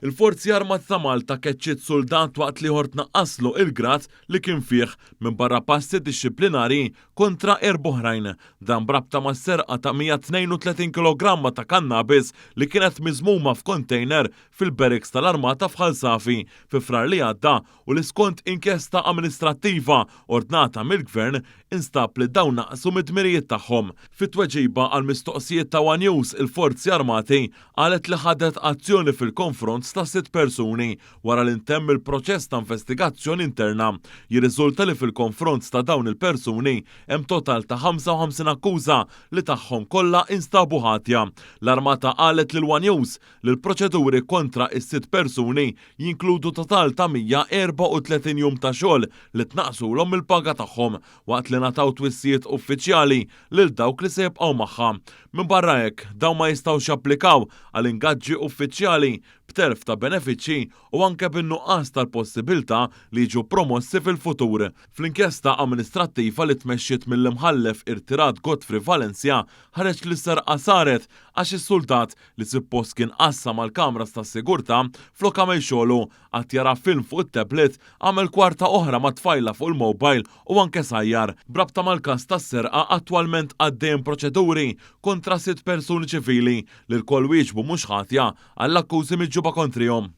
Il-Forzi Armati ta' Malta keċċiet suldat waqt li ieħor tnaqqaslu il-grad li kien fih minbarra passi dixxiplinari kontra erb'oħrajn. Dan b'rabta mas-serqa ta' 132 kilogramma ta' kannabis li kienet miżmuma f'kontejner fil-barracks tal-Armata f'Ħal Safi fi Frar li għadda u li skont inkjesta amministrattiva ordnata mill-Gvern instab li dawn naqsu mid-dmirijiet tagħhom. Fi tweġiba għal mistoqsijiet ta' One News, il-Forzi Armati qalet li ħadet azzjoni fil-konfront ta' sitt persuni wara li ntemm il-proċess ta' investigazzjoni interna. Jirriżulta li fil-konfront ta' dawn il-persuni hemm total ta' 55 akkuża li tagħhom kollha instabu ħatja. L-Armata qalet lil One News li l-proċeduri kontra is-sitt persuni jinkludu total ta' 134 jum ta' xogħol li tnaqsulhom mill-paga tagħhom waqt li ngħataw twissijiet uffiċjali lil dawk li se jibqgħu magħha. Minbarra hekk, dawn ma jistgħux japplikaw għal ingaġġi uffiċjali b'telf ta' benefiċċji u anke bin-nuqqas tal-possibilità li jiġu promossi fil-futur. Fl-inkjesta amministrattiva li tmexxiet mill-Imħallef irtirat Godfrey Valencia ħareġ li s-serqa saret għax is-suldat li suppost kien għassa mal-kameras tas-sigurtà flok għamel xogħlu qagħad jara film fuq it-tablet, għamel kwarta oħra ma' tfajla fuq il-mobile u anke sajjar. B'rabta mal-każ tas-serqa attwalment għaddejjin proċeduri kontra sitt persuni ċivili li lkoll wieġbu mhux ħatja għall-akkużi miġjuba kontrihom.